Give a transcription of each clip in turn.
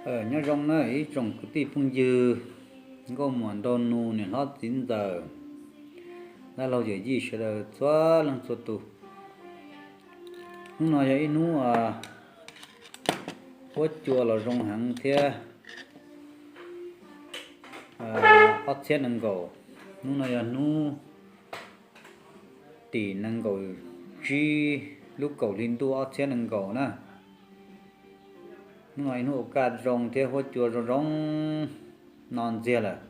Nyob zoo na ib tsoom kwv tij phooj ywg, nkauj muam nraug nus, niam hlob txiv ntxawm, dab laug yawm yij sawv daws txhua leej txhua tus. Hnub no yog ib hnub huab cua los zoo heev thiab, ob txhiab nees nkaum. Hnub no yog hnub tim nees nkaum tsib lub kaum hli ntuj ob txhiab nees nkaum na. Hnub no ib hnub ua kaj zoo thiab huab cua zoo zoo no ntxiag lawm.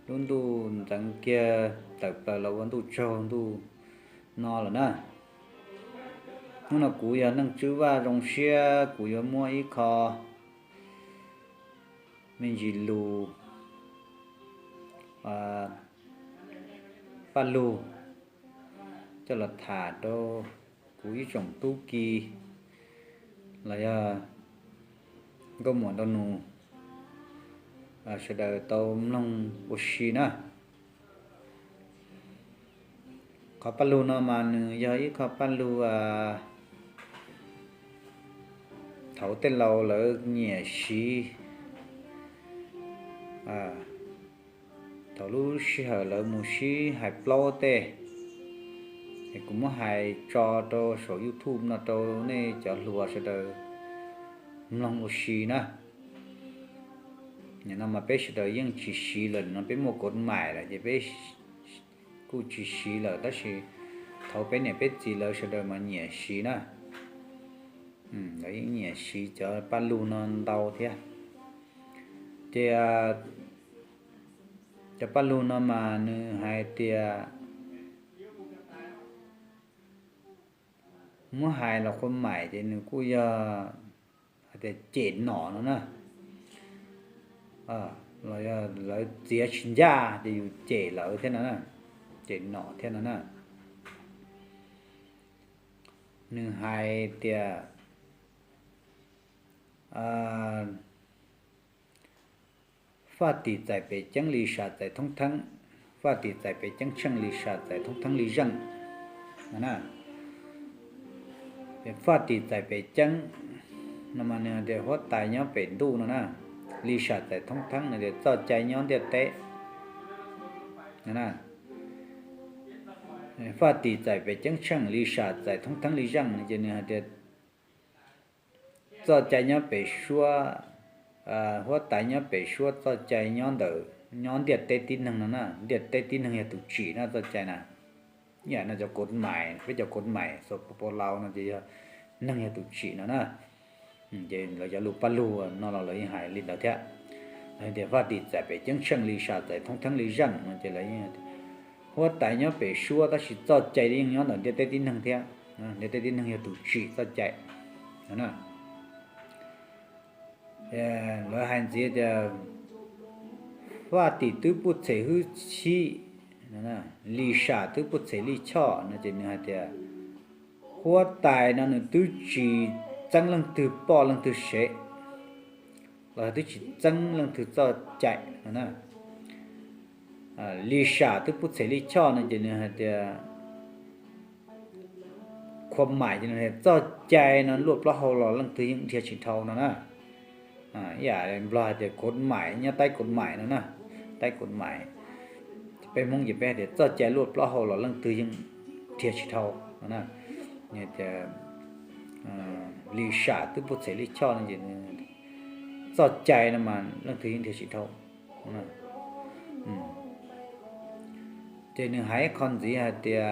Lub ntuj ntxeev kiag tawm plaws los ua ntuj tsaug ntuj no lawm na. Hnub no kuv yog Neej Tswb Vaj zoo siab kuv yuav muab ib qho me ntsis lus paj lug coj los tham rau kuv ib tsoom tub ki los yog nkauj muam nraug nus sawv daws tau mloog ua si na. Qhov paj lug no mas nws yog ib qho paj lug thaum tej laus lawv nyiam siv thaum lub sij hawm lawv mus sib hais plaub tej. Es kuv muab hais tso rau saum YouTube no rau nej cov hluas sawv daws mloog ua si na. Nim no mas peb sawv daws yeej tsis siv lawm, nim no peb muaj kov maim lawm ces peb kuj tsis siv lawm, tab sis thaum peb niam peb txiv lawv sawv daws mas nyiam siv na. Lawv yeej nyiam siv cov paj lug no ntau thiab. Ces cov paj lug no mas nws hais tias, muab hais los kov maim ces nws kuj yog hais tias cem nom no na. Los yog lawv txiav tsis ncaj ces yus cem lawv thiab no na, cem nom thiab no na. Nws hais tias faj tim txais pem ceeb li sam txais thoob theeb, faj tim txais pem ceeb tsheej li sam txais thoob theeb li zeej no na. Faj tim txais pem ceeb no mas nws tias huab tais nyob pem ntuj no na, li sam txais thoob theeb no tias txoj cai nyob ntiaj teb no na. Faj tim txais pem ceeb tsheej li sam txais thoob theeb li zeej no ces nws hais tias txoj cai nyob pem suab, huab tais nyob pem suab txoj cai nyob ntawm, nyob ntiaj teb tib neeg no na, ntiaj teb tib neeg yog tus tsim na txoj cai na. Ib yam no cov kov maim, peb cov kov maim xos pos pos laus no ces yog neeg yog tus tsim no na. Ces lawv cov lus paj lug no los lawv yeej hais li ntawd thiab. Lawv tias faj tim txais pem ceeb tsheej li sam txais thoob theeb li zeej no ces lawv yeej huab tais nyob pem suab tab sis txoj cai yeej nyob ntawm ntiaj teb tib neeg thiab, ntiaj teb tib neeg yog tus tsim txoj cai no na. Lawv hais ntxiv tias faj tim twb pub txhem hwb chib, li sam twb pub txhem li choj no ces nws hais tias huab tais no nws twb tsis txeeb leej twg poj leej twg sev, los twb tsis txeeb leej twg txoj cai no na. Li sam twb pub txhem li choj no ces nws hais tias kov maim ces txoj cai no luaj plaub hau los leej twg yeej dhia tsis dhau no na. Ib yam Nplog hais tias kov maim, nyob taib kov maim no na, taib kov maim. Peb Hmoob ces peb hais tias txoj cai luaj plaub hau los leej twg yeej dhia tsis dhau no na. Tias li sam twb pub txhem li choj no ces txoj cai no mas leej twg yeej dhia tsis dhau. Ces nws hais ib qho ntxiv hais tias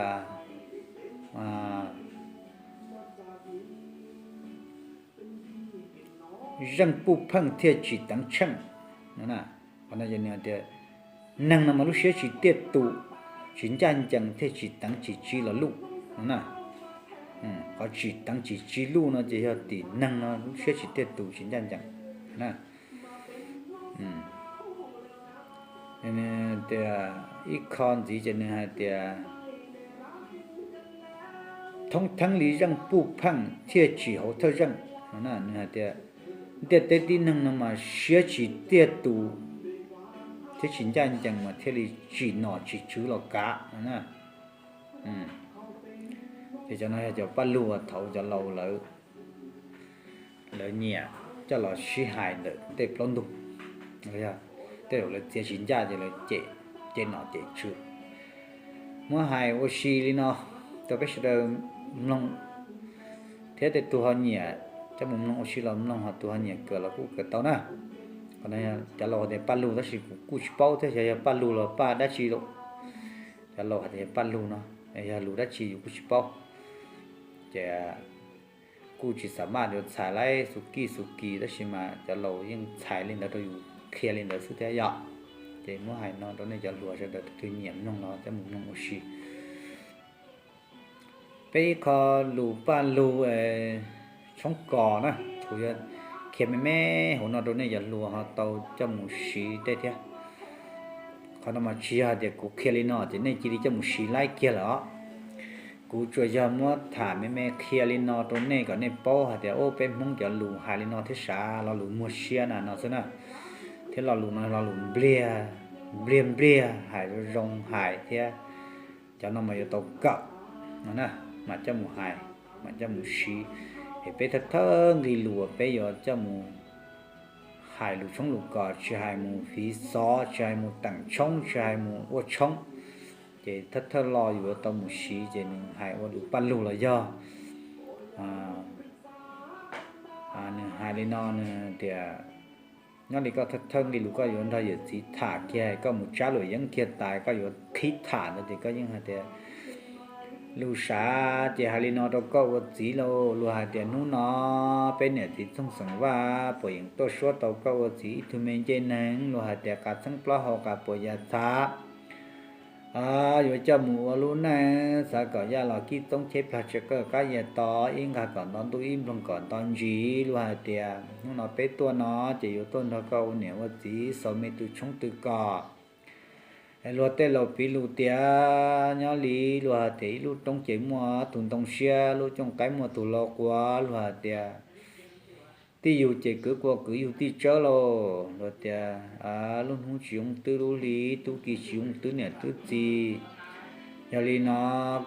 zeej puj pheej thiaj tsim teev tsheej no. Qhov no ces nws hais tias neeg no mas lub siab tsis tiaj tus, tsis ncaj ncees thiaj tsim teev tsis tsim luj no na. Qhov tsim teev tsis tsim luj no ces yog tim neeg no lub siab tsis tiaj tus tsis ncaj ncees na. Tias ib qho ntxiv ces nws hais tias thoob theeb li zeej puj pheej thiaj tsim hauv thawj zeej no na. Nws hais tias ntiaj teb tib neeg no mas siab tsis tiaj tus thiab tsis ncaj ncees mas thiaj li tsim nom tsim tswv los kav no na. Ces cov no yog cov paj lug uas thaud cov laus lawv, lawv nyiam coj los sib hais ntawm tej plaub ntug, yog tej zaum lawv txiav tsis ncaj ces lawv cem, cem nom cem tswv. Muab hais ua si li no rau peb sawv daws mloog, thiab tej tug ho nyiam coj mus mloog ua si los mloog, ho tus ho nyiam kawm los kuj kawm tau na. Qhov no cov laus tias paj lug tab sis kuv kuj tsis paub thiab, xyov yog paj lug los paj dab tsi lawm. Cov laus hais tias yog paj lug no, yog lus dab tsi yus kuj tsis paub. Ces kuj tsis xav maj yuav txhais laib xus kij xus kis, tab sis mas cov laus yeej txhais li ntawd rau yus, qhia li ntawd xwb thiab yom. Ces muab hais no rau nej cov hluas sawv daws, tus twg nyiam mloog los coj mus mloog ua si. Peb ib qho lus paj lug tshoob kos na, kuv yuav qhia me me hauv no rau nej cov hluas ho tau coj mus siv tej thiab. Qhov no mas tsis yog hais tias kuv qhia li no ces nej cia li coj mus siv laib kiag lawm os. Kuv tsuas yog muab tham me me qhia li no rau nej kom nej paub hais tias, o, peb Hmoob cov lus hais li no thiab sav, lo lus muag siab na no xwb na. Thiab lo lus no lo lus npliag, npliag npliag, hais zoo zoo hais thiab. Cov no mas yuav tau kawm no na, mam coj mus hais, mam coj mus siv. Es peb thawj thawj nqi lus uas peb yuav coj mus hais lus tshoob lus kos, tsis hais mus fiv xov, tsis hais mus teem tshoob, tsis hais mus ua tshoob, ces thawj thawj lo yus yuav tau mus siv ces nws hais ua lus paj lug los yog, nws hais li no, nws tias, nyob li koj thawj thawj nqi lus koj yuav nrog yawm txiv tham kiag, koj mus tsab luam yeeb kiag tas koj yuav qhib tham ntawd ces koj yeej hais tias, lus sav ces hais li no rau koj ua txiv lauj, luag hais tias hnub no peb niam txiv Txooj Xeem Vaj puas yeem tuaj suab tau koj ua txiv ib tug me ncej neeg, luag hais tias qas txheeb plaub hau qas puas ya txhav. Yuav coj mus ua lub neej, xav kom yaj los kib txoob cheb plag tsa kawj qab ya to, ib nqag kom nto ntuj ib nploog kom nto ntsis, luag hais tias hnub no peb tuaj no ces yuav tuaj nrog koj ua niam ua txiv xaus me tus tshoob tw kos. Luag tej laus piv lus tias nyob li luag hais tias ib lub roob ces muaj tus ntoo siab, lub cooj qaib muaj tus lau quav, luag hais tias tij yug ces kwv kua kwv yug tij tsawb lauj, luag tias lub hnub tsis zoo twb lub hli, tub ki tsis zoo twb niam twb txiv. Yog li no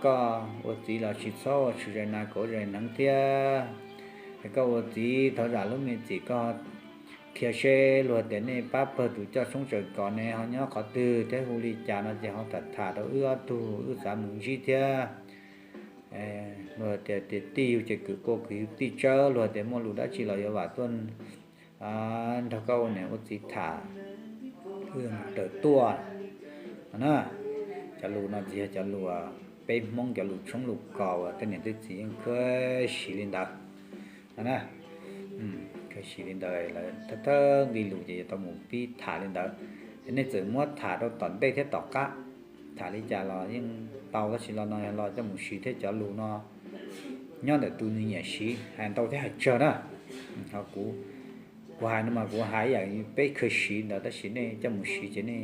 koj ua txiv los tsis txhob ua tshwm zais nas kauv zais hneev thiab. Es koj ua txiv thov zam lub me txim, koj qhia seb luag tias nej pab pawg tus coj tshoob tsaws kos ne ho nyob qhov twg thiab hu li cas no ces ho tham tham rau wb ob tug, wb xav mus ntsib thiab. Luag tias, tias tij yug ces kwv kua kwv yug tij tsawb, luag tias muaj lus dab tsi los yuav vam tuaj nrog koj ua niam ua txiv tham, wb raws tuaj no na. Cov lus no tsis yog cov lus peb Hmoob cov lus tshoob lus kos uas tej niam tej txiv yeej khwv siv li ntawd no na. Khwv siv li ntawd, lawv thawj thawj nqi lus ces yuav tau mus pib tham li ntawd. Es nej txawm muab tham rau tom ntej thiab tom qab, tham li cas los yeej tau, tab sis lo no yog lo coj mus siv thiab cov lus no nyob ntawm tus nws nyiam siv, hais ntau thiab hais tsawg na. Ho kuv, kuv hais no mas kuv hais ib yam peb khwv siv ntawd, tab sis nej coj mus siv ces nej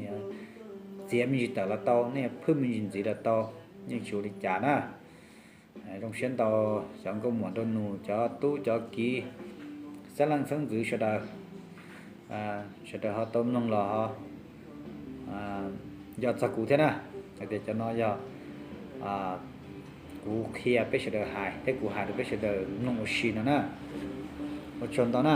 txiav me ntsis tawm los tau, nej phwj me ntsis ntxiv los tau, yeej tsis ua li cas na. Zoo siab ntau cov nkauj muam nraug nus, cov tub cov kiv, xeeb leej xeeb ntxwv sawv daws, sawv daws ho tau mloog los ho nco txog kuv thiab na. Hais tias cov no yog kuv qhia peb sawv daws hais thiab kuv hais rau peb sawv daws mloog ua si no na. Ua tsaug ntau na.